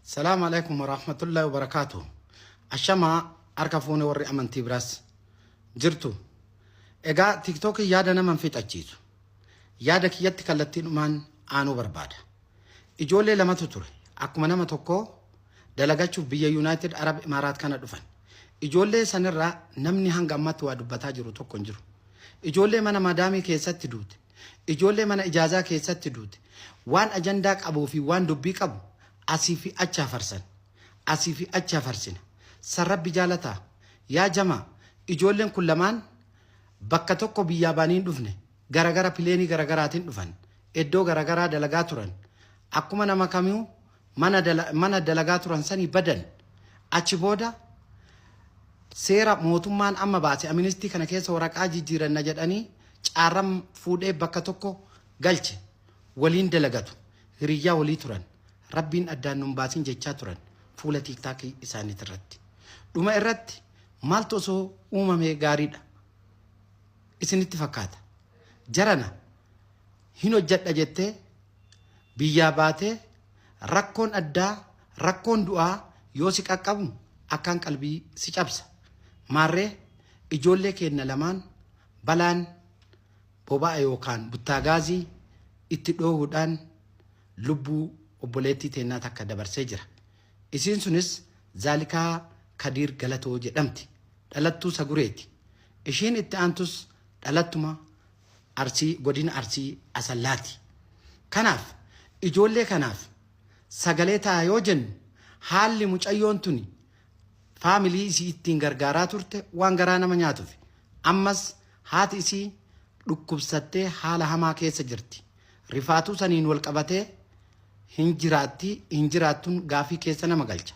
Salaamu alaikum warahmatullahi wabarakaatu. Ashamaa harka fuune warri amantii biraas jirtu. Egaa tiiktookii yaada nama hin fixachiisu. Yaada kiyyatti kallattiidhumaan aanuu barbaada. Ijoollee lamatu ture. Akkuma nama tokkoo dalagachuuf biyya Yuunaayitid Arab Imaaraat kana dhufan. Ijoollee sanirraa namni hanga ammaatti waa dubbataa jiru tokko hin jiru. Ijoollee mana madaamii keessatti duute. Ijoollee mana ijaazaa keessatti duute. Waan ajandaa qabuu fi waan dubbii qabu asii fi achi hafarsan. Asii fi achi hafarsina. San Rabbi jaalataa? Yaa jamaa, ijoolleen kun lamaan bakka tokko biyyaa baanii hin dhufne. Garagara pileenii garagaraatiin dhufan. Iddoo garagaraa dalagaa turan. Akkuma nama kamuu mana, dala, mana dalagaa turan sanii badan. Achi booda seera mootummaan amma baase aministii kana keessa waraqaa jijjiiranna jedhanii caarran fuudhee bakka tokko galche. Waliin dalagatu. Hiriyyaa walii turan. Rabbiin addaan nun baasin jechaa turan fuula tiiktaakii isaaniitirratti. Dhuma irratti maaltu osoo uumamee gaariidha isinitti fakkaata? Jarana hin hojjadha jettee biyyaa baatee rakkoon addaa rakkoon du'aa yoo si qaqqabu akkaan qalbii si cabsa. Maarree ijoollee keenna lamaan balaan boba'a yookaan buttaagaazii itti dhoohuudhaan lubbuu obboleettii teennaa takka dabarsee jira. Isiin sunis Zaalikaa Kadiir Galatoo jedhamti. Dhalattuu Sagureeti. Ishiin itti aantus dhalattuma Arsii godina Arsii Asallaati. Kanaaf ijoollee kanaaf sagalee ta'a yoo jennu haalli mucayyoon tuni faamilii isii ittiin gargaaraa turte waan garaa nama nyaatufi. Ammas haati isii dhukkubsattee haala hamaa keessa jirti. Rifaatuu saniin wal qabatee hin jiraatti hin jiraattun gaafii keessa nama galcha.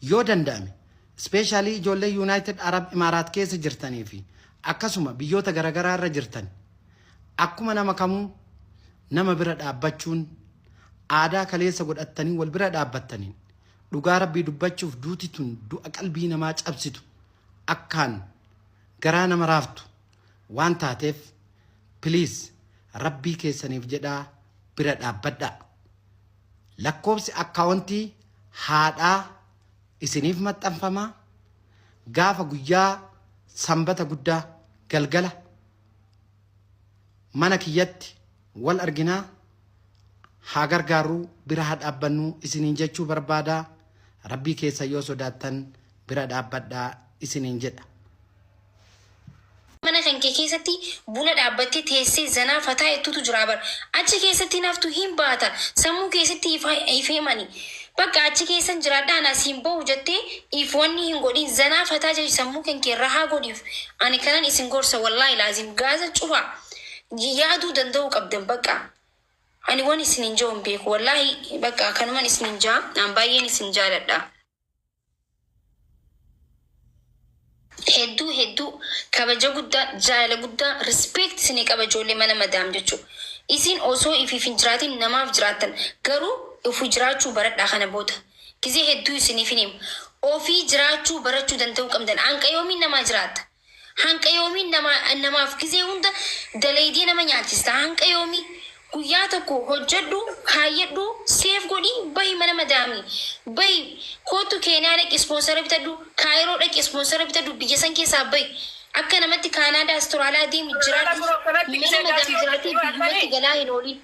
Yoo danda'ame ispeeshaalii ijoollee Yuunaayitid Arab Imaaraat keessa jirtanii fi akkasuma biyyoota garagaraa irra jirtan akkuma nama kamuu nama bira dhaabbachuun aadaa kaleessa godhattanii wal bira dhaabbattaniin dhugaa rabbii dubbachuuf duuti tun du'a qalbii namaa cabsitu akkaan garaa nama raaftu waan taateef please rabbii keessaniif jedhaa bira dhaabbadhaa. Lakkoofsi akkaawontii haadhaa isiniif maxxanfama. Gaafa guyyaa sanbata guddaa galgala mana kiyyatti wal arginaa haa gargaarruu bira haa dhaabbannuu isiniin jechuu barbaada. Rabbii keessan yoo sodaattan bira dhaabbadhaa isiniin jedha. Mana kan kee keessatti buna dhaabbattee teessee zanaa fataa jettutu jiraa bar. Achi keessatti hin haftu hin baata. Sammuu keessatti if if himani. Bakka achi keessan jiraadha ani asii hin bahu jettee if wanni hin godhin zanaa fataa jedhi sammuu kan kee rahaa godhiif. Ani kanan isin gorsa wallaahi laazim gaaza cufaa. Yaaduu danda'uu qabdan bakka. Ani wan isinin ja'u hin beeku wallaahi bakka kanuman isinin ja'a an baay'een isin jaaladha. Hedduu hedduu kabaja guddaa jaalala guddaa respect isinii qaba ijoollee mana madaam jechuu isin osoo ifiif hin jiraatin namaaf jiraattan garuu ofii jiraachuu baradhaa kana booda gizee hedduu isiniifin hima ofii jiraachuu barachuu danda'uu qabdan hanqa yoomiin namaa jiraatta Hanqa yoomii nama namaaf gizee hunda daleeydee nama nyaachista hanqa yoomii guyyaa tokko hojjadhu kaayyadhu save godhi bahi mana madaamii bahi koottu keeniyaa dhaqi ispoonsara bitadhu kaayiroo dhaqi ispoonsara bitadhu biyya san keessaa bahi akka namatti kaanaadaa astoraalaa deemi Lala jiraadhu bro kanatti mana gisee madaam gaazii jiraatee hojjettanii biyyumatti waraattanii galaa hin oolin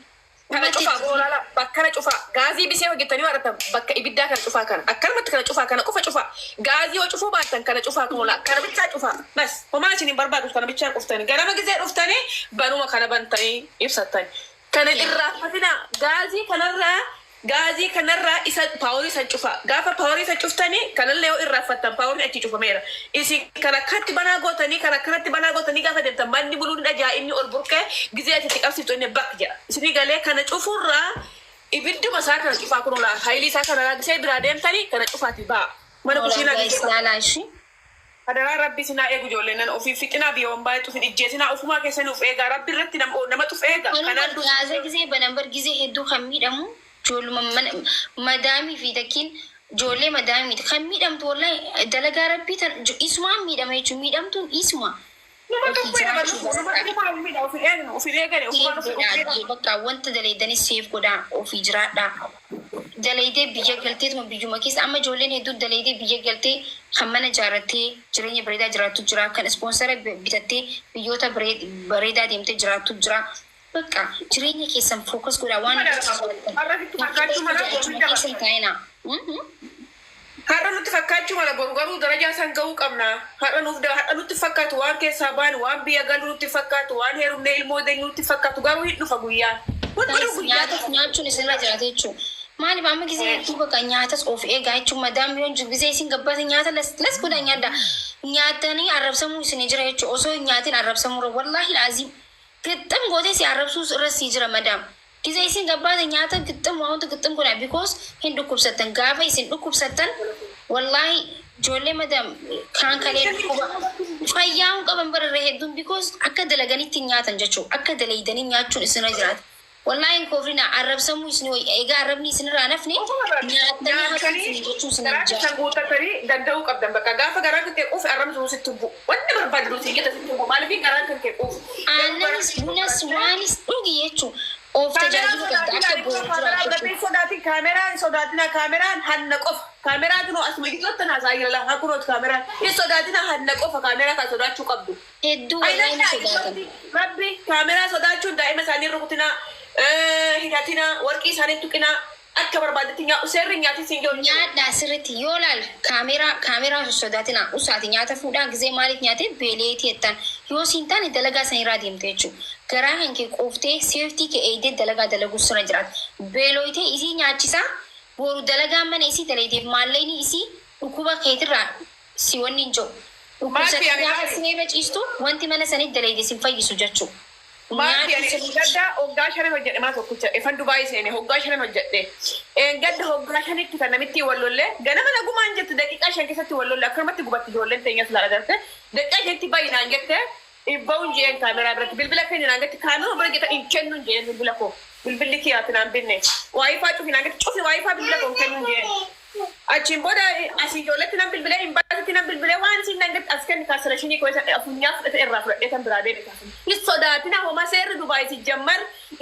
kana dhumatti cufaa bro lala bakkana cufaa gaazii bisee hojjettanii waraattan bakka ibiddaa kana cufaa kana akkanumatti kana cufaa kana qofa cufaa gaazii yoo cufuu baattan kana cufaa kun laa kana bichaa cufaa bas homaa isin hin barbaadu kana bichaa quftanii ganama gisee dhuftanii banuma kana bantanii ibsattani kana hin irraanfatinaa gaazii kanarraa Gaazii kanarraa isa paaworii san cufaa. Gaafa paaworii san cuftanii kanallee yoo irraanfattan paaworin achii cufameera. Isin kan akkanatti banaa gootanii kan akkanatti banaa gootanii gaafa deemtan manni muluu ni dhajaa inni ol burqee gizee ati itti qabsiiftu inni baq jedha. Isinii galee kana cufuurraa ibidduma isaa kana cufaa kunoo laa haayilii isaa kana laa gisee biraa deemtanii kana cufaatii ba'a. Mana Hoolaa kushiinaa guys gisee laalaa ishii. Hadaraa rabbi isin haa eegu ijoollee nana ofii fixinaa biyya hombaa uf hin ijjeesinaa ofumaa keessanii uf eegaa rabbi irratti nam namatu uf eega Anuu kanaan bar dursa gaaza gizee banan bar gizee hedduu kan miidhamu joolluma mana madaamii fi takkiin joollee madaamii miti kan miidhamtu wallahi dalagaa rabbii tan isumaan miidhama jechuun miidhamtuun isuma Namatu ofii uf miidha bar jiraachuu lubbuu baradhaa. namatu ufumaa uf miidha of hin eegnu of hin eegani Seef ofumaan of godhaa miidha. bakka wanta daleeydanis seef godhaa ofii jiraadhaa. Dalaydee biyya galteetuma biyyuma keessa amma ijoolleen hedduun dalaydee biyya galtee kan mana ijaarrattee jireenya bareedaa jiraattu jira. Kan sponsor bitattee biyyoota bareedaa deemtee jiraattu jira. Bakka jireenya keessan focus godhaa waan Har'a sitti fakkaachuu mala boru achuma keessa hin taa'inaa. Har'a nutti fakkaachuu mala, boru garuu darajaa san gahuu qabna. Har'a nuuf har'a nutti fakkaatu waan keessaa baanu, waan biyya galu nutti fakkaatu, waan heerumnee ilmoo deenyu nutti fakkaatu, garuu hin dhufa guyyaan. Hundinuu guyyaa Nyaatas tokko. Nyaachuun isinirra jiraata jechuudha. Maaliif amma gisee hedduu bakka nyaatas of eegaa jechuun madaam yoon jiru gisee isin gabbaate nyaata las las godhaa nyaadha. Nyaatanii arrabsamuu isin jira jechuudha. Osoo hin nyaatin arrabsamuu irra wallaahi aziim gixxim gootee si arrabsuu irra si jira madaam. Gisee isin gabbaate nyaata gixxim waa hunda gixxim godhaa, because hin dhukkubsattan. Gaafa isin dhukkubsattan, wallaahi ijoollee madaam kaan kalee dhukkuba fayyaa hin qaban bara irra hedduun, because akka dalaganitti hin nyaatan jechuudha. Akka dalaydanii nyaachuun isinirra jiraata. Wallaahi hin koofrina, arrabsamuu isin egaa arrabni isinirraa nafne nyaattanii hafuu Nyaatanii isin jechuun isin garaa jaa. keessan guuttatanii danda'uu qabdan. Bakka gaafa garaan kan kee quufe arrabni sitti bu'u. Wanni barbaadu si jette sitti bu'u. Maaliif garaan kan kee quufe? Aannanis bunas waanis dhugi jechuun of tajaajiluu qabda akka boru Kaameraa jiraatu biratti sodaatin, kaameraa hin sodaatina, kaameraan hanna qofa. Kaameraa kunoo asuma gidduutti haasaa jira laa kunooti kaameraan. Hin sodaatina, hanna qofa kaameraa kan sodaachuu qabdu. Hedduu wallaahi ni sodaatan. Rabbi kaameraa sodaachuun daa'ima isaanii rukutinaa, hidhatinaa, warqii isaanii tuqinaa, akka barbaadetti nyaadhu, seerri nyaatis hin jiru. Nyaadhaa sirriitti yoo laal kaameraa sossodaatina, usaati nyaata fuudhaa. Gizee maaliif nyaate beeleetii jettan yoo siin taane dalagaa sanirraa deemte jechuudha. Garaa kan kee quuftee safety kee eegdee dalagaa dalaguu sirra jiraata. Beelooyitee isii nyaachisaa boru dalagaa mana isii dalaiteef maallaqni isii dhukkuba keetirraa si wanni hin jiru. Maaki Dhukkubsattee ani gaafa laali. sireerra ciistu wanti mana sanitti dalayte sin fayyisu jechuudha. Maaki Nyaadhu ani sirriitti. gadda hoggaa shanan hojjedhe mana tokkicha ifan Dubaayii seene hoggaa shanan hojjedhe. Gadda hoggaa shanitti kan namitti wal lolle ganama nagumaan jettu daqiiqaa 5 keessatti wal lolle. Akkanumatti gubatti ijoolleen teenyas laala garte daqiiqaa 5tti baay'inaan jette dhibba'uun jeen kaameraa biratti bilbila keenya naan jetti kaameraa bira jetta hin kennu jeen bilbila koo bilbilli kiyyaatti naan binne WiFi cufi naan jetti cufi WiFi bilbila koo hin kennu jeen. Achiin booda asii ijoolletti nan bilbilee, hin baasitti nan bilbilee, waan isin nan gatti as kenni cancellation koo isa afunyaa fudhate irraa fudhadhee kan biraa deeme kaasan. Hin sodaatina homaa, seerri Dubaay si jammar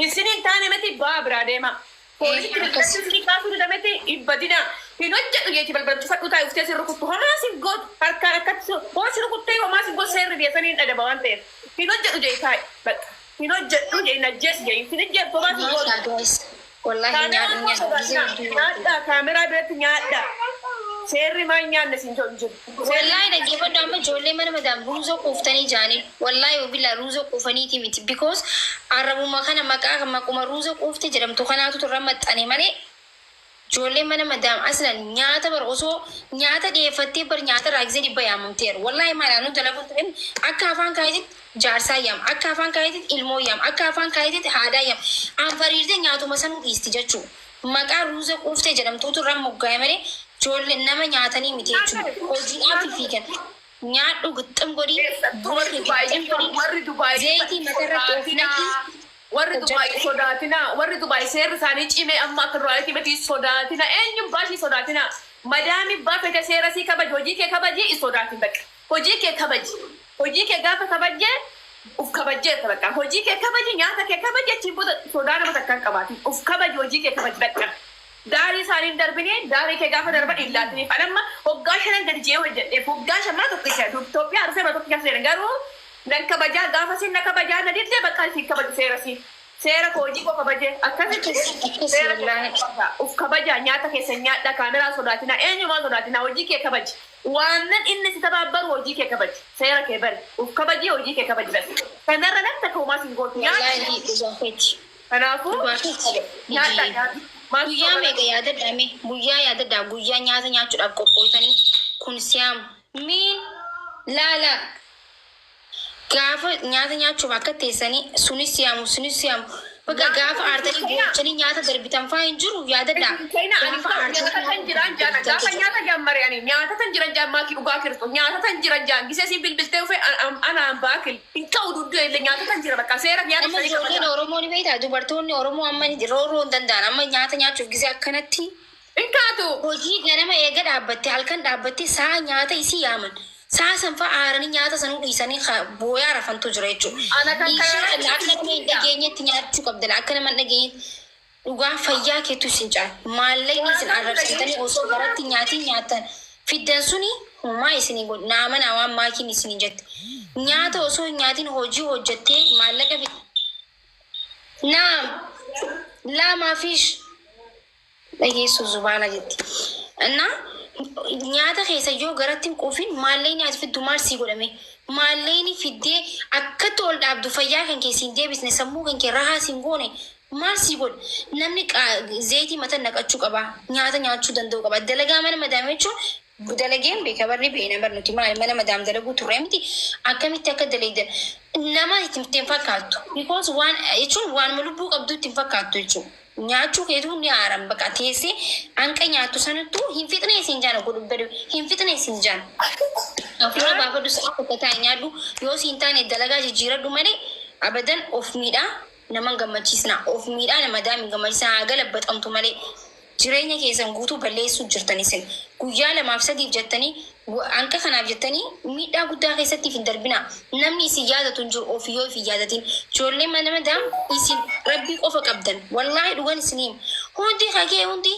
isin hin taane miti baa biraa deema. Poolisitti Akkas. bilbilatti isinii kaasuu didameti hin badina. Hin hojjedhu jechi balbala cufadhu taa'e uftee sin rukuttu homaa sin gootu harkaan akkatti hoo si rukuttee homaa sin gootu, seerri biyya sanii hin dhadaba waan ta'eef. Hin hojjedhu jee taa'e bakka hin hojjedhu jee hin ajjeesu jee hin ajjeesu homaa sin gootu. Nyaadhaa guys. Wallaahi Kaameraa nyaadhu immoo nyaadhu gisee sodaatina. hedduu. Nyaadhaa, kaameraa biratti nyaadhaa. Seerri maal nyaanne siin jedhu hin jiru. Wallaahi dhaggeeffadhu, amma ijoollee mana madaam ruuza quuftanii jaanii wallaahi wabillaa ruuza quufaniiti miti, because arrabuma kana maqaa maquma ruuza quufte jedhamtu kanaatu irra maxxane malee ijoollee mana madaam aslan nyaata bar osoo nyaata dhiyeeffattee bar nyaata irraa gisee 100 yaamamteera. Wallaahi maal anu dalaguun ture akka afaan kaayeetitti jaarsaa yaam, akka afaan kaayeetitti ilmoo yaam, akka afaan kaayeetitti haadhaa yaam, anfariirtee nyaatuma sanuu dhiisti jechuu maqaa ruuza quuftee jedhamtuutu irra moggaa'e malee ijoollee nama nyaatanii miti jechuudha. Hojiidhaaf fiigan nyaadhu gixxim godhii Keessattuu buna warri kee Dubaay gixxim godhii warri Dubaay zayitii matarratti of naqii. Warri Dubaay Hojjedhu. sodaatina, warri Dubaay seerri isaanii cimee amma akka duraanitti miti. Sodaatina, eenyuun baashii sodaatina. Madaami baafete seera sii kabaji, hojii kee kabaji, hin sodaatin bakka hojii kee kabaji. Hojii kee gaafa kabajjee uf kabajjeerta. Bakka hojii kee kabaji, nyaata kee kabaji, achiin booda sodaa nama takka hin qabaatin. Uf kabaji, hojii kee kabaji. Bakka daarii isaanii hin darbini, daarii kee gaafa darban hin laatiniif. Anamma hoggaa shanan gadi jee hojjedheef hoggaa 5 mana tokkicha Itoophiyaa dhufee mana tokkicha seena garuu nan kabajaa. Gaafa sin na kabajaa na didde bakka isin kabaju seera si seera koo hojii koo kabajee akkasitti Akkas akkas seera koo wallaahi. Kabajaa, uf kabajaa, nyaata keessan nyaadhaa, kaameraa sodaatinaa, eenyumaa sodaatinaa. Hojii kee kabaji, waannan inni si tabaabbaru hojii kee kabaji, seera kee bari, uf kabajii, hojii kee kabaji, bas kanarra nan takka homaa sin gootu nyaata. Wallaahi dhugaa keeti. Kanaafuu Dhugaa keeti. nyaadhaa, nyaata maal Guyyaa meeqa yaadadhaa mee guyyaa yaadadhaa guyyaa nyaata nyaachuudhaaf qophooytanii kun siyaamu miin laala gaafa nyaata nyaachuuf akka teessanii sunis siyaamu sunis siyaamu bakka gaafa aartanii boochanii nyaata darbitan faa hin jiru yaadadhaa gaafa Nyaata aartanii tan jiran jaan gaafa nyaata jammare ani nyaata tan jiran jaan maakii dhugaa kirto nyaata tan jiran jaan gisee siin bilbiltee dhufe anaan baakil hin ka'u dudduu illee nyaata tan jira bakka seera nyaata Amma sanii ijoolleen kabaja. Oromoo ni beektaa, dubartoonni Oromoo amma roorroo hin danda'an amma nyaata nyaachuuf gisee akkanatti Hin kaatu. Hojii ganama eega dhaabbatte halkan dhaabbatte saa nyaata isii yaaman saa san fa'a aaranii nyaata sanuu dhiisanii booyaa rafantu jira jechuudha. Ana kan Insha kana Allah akka nama hin dhageenyetti nyaachuu qabda, akka nama hin dhageenyetti. Dhugaa fayyaa keetu isin caala. Maallaqni isin arrabsitanii osoo garatti nyaatiin nyaattan fiddan suni homaa isinii godhu. Na amanaa waan maakiin isinii jette. Nyaata osoo hin nyaatin hojii hojjettee maallaqa fid. Naam. Laa maafiish. Dhageessu zubaala jetti. Innaa nyaata keessa yoo garatti hin quufin maallaqni ati fiddu maal sii godhame? Maallaqni fiddee akkatti ol dhaabdu fayyaa kan kee siin deebisne, sammuu kan kee rahaa siin goone maal sii godha? Namni zeetii mata naqachuu qaba. Nyaata nyaachuu danda'u qaba. Dalagaa mana madaamii jechuun dalageen beeka, barri beena bar nuti maali mana madaam dalaguu turre miti. Akkamitti akka dalagdan nama itti hin fakkaattu. Because waan jechuun waanuma lubbuu qabdu itti hin fakkaattu jechuudha. Nyaachuu keetuu ni aaran, bakka teessee hanqa nyaattu sanattuu hin fixne isin jaana godhu badu hin fixne isin jaana. Hafuura baafadhu, sa'a tokko taa'e nyaadhu, yoo siin taane dalagaa jijjiiradhu malee abadan of miidhaa nama hin gammachiisna, of miidhaa nama daam hin gammachiisna, haa galabbaxamtu malee. Jireenya keessan guutuu balleessuu jirtan isin. Guyyaa lamaaf sadiif jettanii, hanqa kanaaf jettanii miidhaa guddaa keessatti hin darbinaa. Namni isin yaadatu hin jiru ofii yoo if hin yaadatin. Ijoolleen mana madaam isin rabbii qofa qabdan. Wallaahi dhugan isin hima. Hundi kakee hundi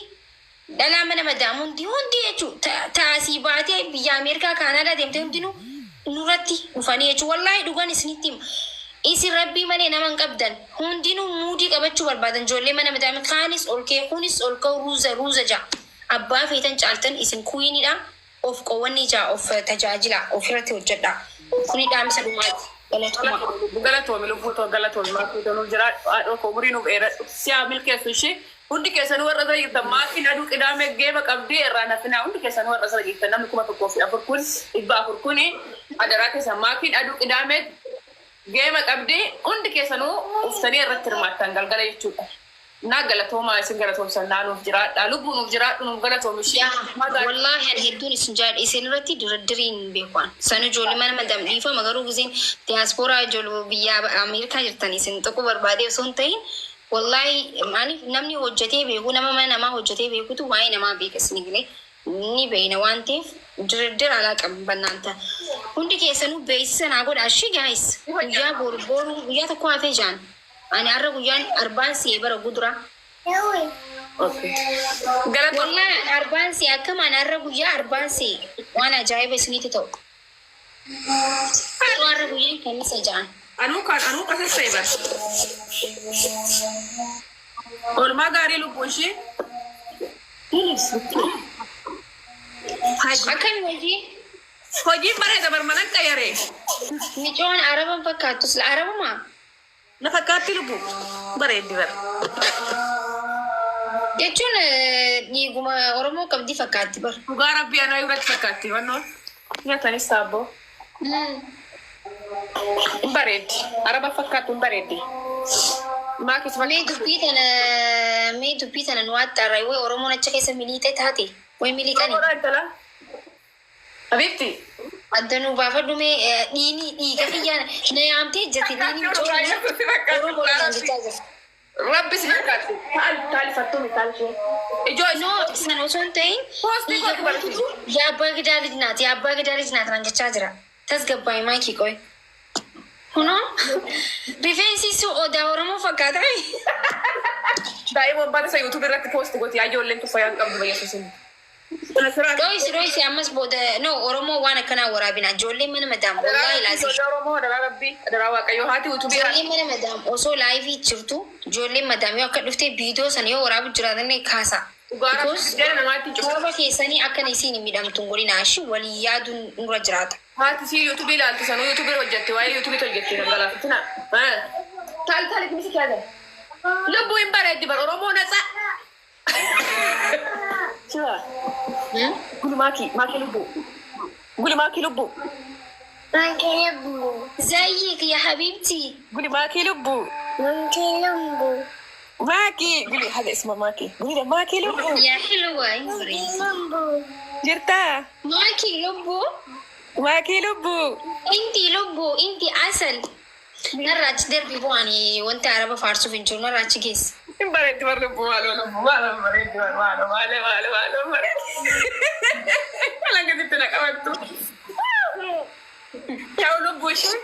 dhalaa mana madaam hundi hundi jechuu taasii baatee biyya Ameerikaa Kaanaadaa deemtee hundinuu nurratti dhufanii jechuu. Wallaahi dhugan isinitti hima. Isin rabbii malee nama hin qabdan. Hundinuu muudii qabachuu barbaadan ijoollee mana madaami kaanis ol kee kunis ol ka'u ruuza ruuza ja'a. Abbaa feetan caaltan isin kuwiinidha, of qowwanni ja'a, of tajaajila ofirratti hojjedha. Kuni dhaamsa dhumaati. Galatoomaa. Galatoomi lubbuu too, galatoomi maatii too, nuuf jiraadhu haadhoo koo, umurii nuuf dheeradhu, si haa milkeessu ishee. Hundi keessanuu warra irra jirtan, maatiin aduu qidaamee geema qabdii irraa nafinaa. Hundi keessanuu warra irra jirtan, namni 1004 kun 400 kun, adaraa keessan, maatiin aduu qidaamee geema qabdii hundi keessanuu uftanii irratti hirmaattan galgala jechuudha. Naa galatoomaa, isin galatoomsan, naa nuuf jiraadha, lubbuu nuuf jiraadhu, nuuf galatoomi ishee. Yaa wallaahi ani hedduun isin jaalladha. Isin irratti diriirii hin beeku an. San ijoollee mana madam dhiifama, garuu giseen diyaaspooraa ijoollee biyya Ameerikaa jirtan isin tuquu barbaadee osoo hin ta'in, wallaahi maaliif namni hojjetee beeku, nama mana namaa hojjetee beekutu waa'ee namaa beeka. Isin galee ni beeyna waan ta'eef diriddira alaa qabna bannaanta. Hundi keessanuu beeksisa naa godha ashi guys. Guyyaa boru boru guyyaa tokko hafee jaan. Ani har'a guyyaan arbaan si'ee bara gudura. Galatoom. Wallahi arbaan si'e akkam ani har'a guyyaa arbaan si'e waan ajaa'iba isinitti ta'u. Yeroo har'a guyyaan kamisa ja'an. Anuu kan anuu qasas ta'e bar. Oolmaa gaarii lubbuu ishee. Akkami hojii? Hojiin bareeda bar, manan qayyaree. Micoon araban fakkaattus arabumaa? Na fakkaatti lubbuu. Bareeddi bar. Jechuun dhiiguma Oromoo qabdi fakkaatti bar. Dhugaa rabbii anaa irratti fakkaatti wannoo. Nyaatanis taabboo. Hin bareeddi. Araba fakkaattu, hin bareeddi. Maakis. Mee dubbii tana nu axxaarra, way Oromoon achi keessa miliixee taate way miliixani. Oromoodha intala. Habibti. Adda nuu baafadhu mee, dhiini dhiiga kiyyaan na yaamtee jirti, dhiini micoon Oromoodhaan jechaa jirti. Rabbi si fakkaatti. Taal taal fattuu taal ishee. Ijoo. No, san osoo hin ta'in Poostii dhiiga godhi barsi. kootitu የአባ ገዳ ልጅ ናት፣ የአባ ገዳ ልጅ ናት naan jechaa jira. Tasgabbaa'e maakii qoy. Kunoo rifeensi su odaa Oromoo fakkaata. Daa'ima abbaan isa YouTube irratti post gooti. Yaa ijoolleen tuffayaan qabdu bayyasuusin. Dhoysi dhoysi, ammas booda no Oromoo waan akkanaa waraabina. Ijoolleen mana madaam wallaahi laazim. Ijoollee Oromoo, adaraa Rabbii, adaraa Waaqayyoo, haati YouTube. Ijoolleen mana madaam osoo live jirtu, ijoolleen madaam yoo akka dhuftee viidiyoo sana yoo waraabu jiraatan kaasa. Dhugaa Rabbii Because biddeena namaatti hin cufu. sababa keessanii akkana isiin hin miidhamtu hin godhina, ashi walii yaaduun nurra jiraata. Haati sii YouTube ilaaltu sanuu YouTube hojjette, waa'ee YouTube hojjette dhangalaafatina. Taal taal itti misi kaaga. Lubbuu hin bareeddi bar Oromoo natsa. Siwa. Guli maakii maakii lubbuu. Guli maakii lubbuu. زيك يا حبيبتي. Guli maakii lubbuu. Maakii guli haga isma maakii. Guli maakii lubbuu. يا حلوة. Jirtaa? Maakii lubbuu. Maakii lubbuu. انتي lubbuu, انتي عسل. Narraa achi darbii bu'anii wanti araba faarsuuf hin jiru, narraa achi geesse. Hin bareeddi bar lubbuu, maaloo lubbuu, maaloo bareeddi bar, maaloo maaloo maaloo maaloo bareeddi. Kalan gaditti na qabattu. Yaa lubbuu ishee.